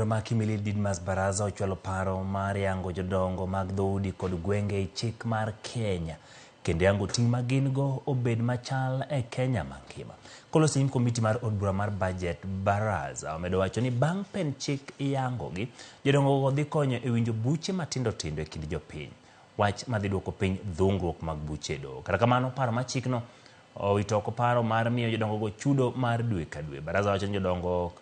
bura ma Kimilili Didmas Baraza ochwalo paro mar yango jodongo mag dhoudi kod gwenge e chik mar Kenya kendo yango ting' ma gin go obed machal e Kenya mangima. Koloso e nyim komiti mar od bura mar budget, Baraza omedo wacho ni bang' pend chik yangogi, jodongo go dhi konyo e winjo buche matindo tindo e kind jopiny. Wach madhi duoko piny dhungruok mag buche e doho. Kata kamano, paro mar chikno owito oko paro mar miyo jodongo go chudo mar dwe ka dwe. Baraza wacho ni jodongo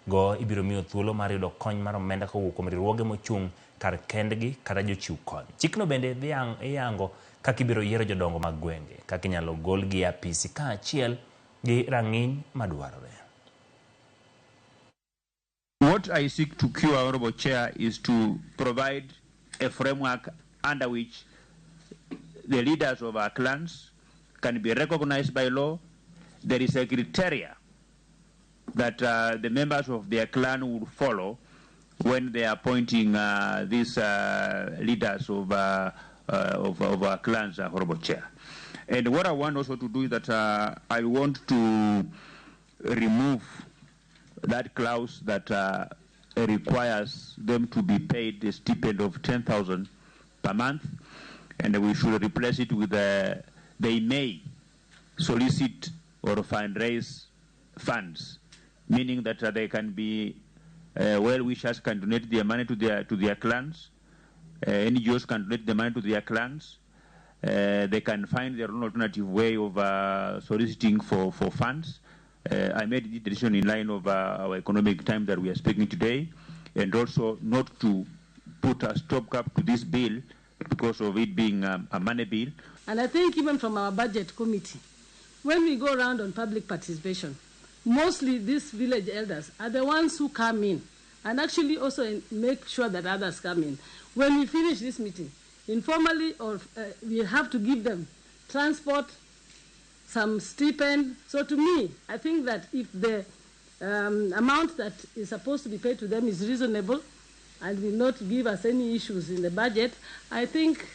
go ibiro miyo thuolo mar yudo kony mar omenda kowuok kuom riwruoge mochung' kar kendgi kata jochiw kony. Chikno bende dhi yango kaka ibiro yiero jodongo mag gwenge, kaka inyalo golgi e apisi kaachiel gi rang'iny madwarore. What I seek to cure, Honorable Chair, is to provide a framework under which the leaders of our clans can be recognized by law. There is a criteria that the members of their clan would follow when they are appointing these leaders of our clans, Honorable Chair. And what I want also to do is that I want to remove that clause that requires them to be paid a stipend of 10,000 per month, and we should replace it with they may solicit or fundraise funds, meaning that they can be well-wishers can donate their money to their clans, NGOs can donate the money to their clans, they can find their own alternative way of soliciting for funds. I made the decision in line of our economic time that we are speaking today, and also not to put a stopgap to this bill because of it being a money bill. And I think even from our budget committee, when we go around on public participation, mostly these village elders are the ones who come in and actually also make sure that others come in. When we finish this meeting, informally, or we have to give them transport, some stipend. So to me, I think that if the amount that is supposed to be paid to them is reasonable and will not give us any issues in the budget, I think